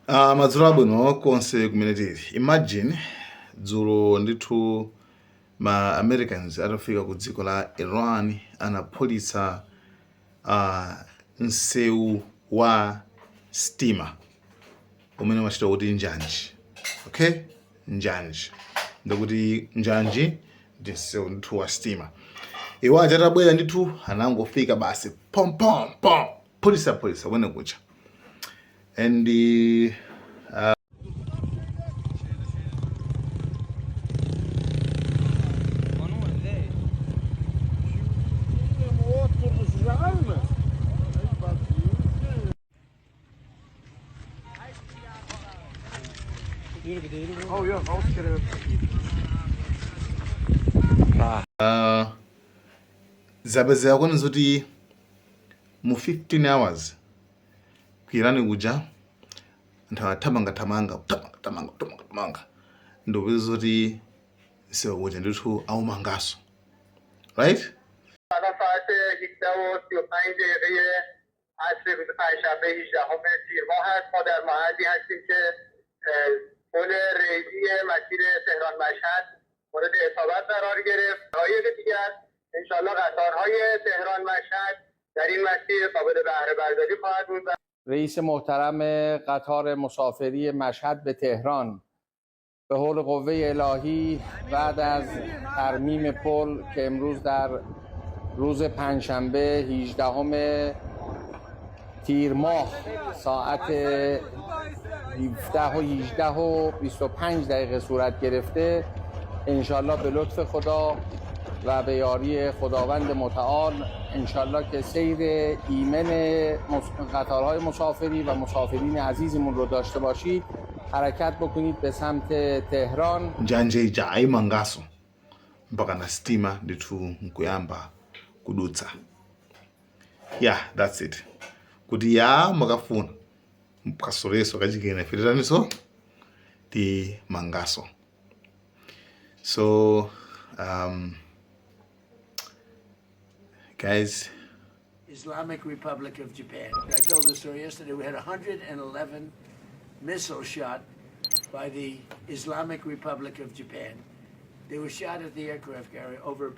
Madzulo abwino konse kumene tili. Imagine dzulo ndithu ma Americans atafika ku dziko la Iran anaphulitsa msewu wa stima umene umachita kuti njanji. Okay? Njanji. Ndikuti njanji ndi msewu ndithu wa stima. Iwo aja atabwera ndithu anangofika basi pom pom pom phulitsa phulitsa kumene kuja. And zapezeka koni zoti mu 15 hours ku Iran kuja anthu athamangathamanga kuthamangathamanga kuthamangathamanga ndikupeza zoti msewu uja ndithu aumangaso right. الان ساعت 17 و 35 دقیقه عصر روز پنجشنبه 18 تیر ماه است. ما در محلی هستیم که پل ریلی مسیر تهران مشهد مورد اصابت قرار گرفت. دقایق دیگر انشالله قطارهای تهران مشهد در این مسیر قابل بهره برداری خواهد بود. رئیس محترم قطار مسافری مشهد به تهران به حول قوه الهی بعد از ترمیم پل که امروز در روز پنجشنبه 18 تیر ماه ساعت 17 و 18 و 25 دقیقه صورت گرفته، انشالله به لطف خدا و به یاری خداوند متعال انشالله که سیر ایمن قطارهای مسافری و مسافرین عزیزمون رو داشته باشید. حرکت بکنید به سمت تهران. Njanje ija ayimangaso mpaka na sitima ndithu nkuyamba kudutsa. Yeah, that's it. Kuti ya mukafuna mukasuleso kachikena ife titaniso timangaso. So guys, Islamic Republic of Japan. I told the story yesterday. We had 111 missiles shot by the Islamic Republic of Japan. They were shot at the aircraft carrier over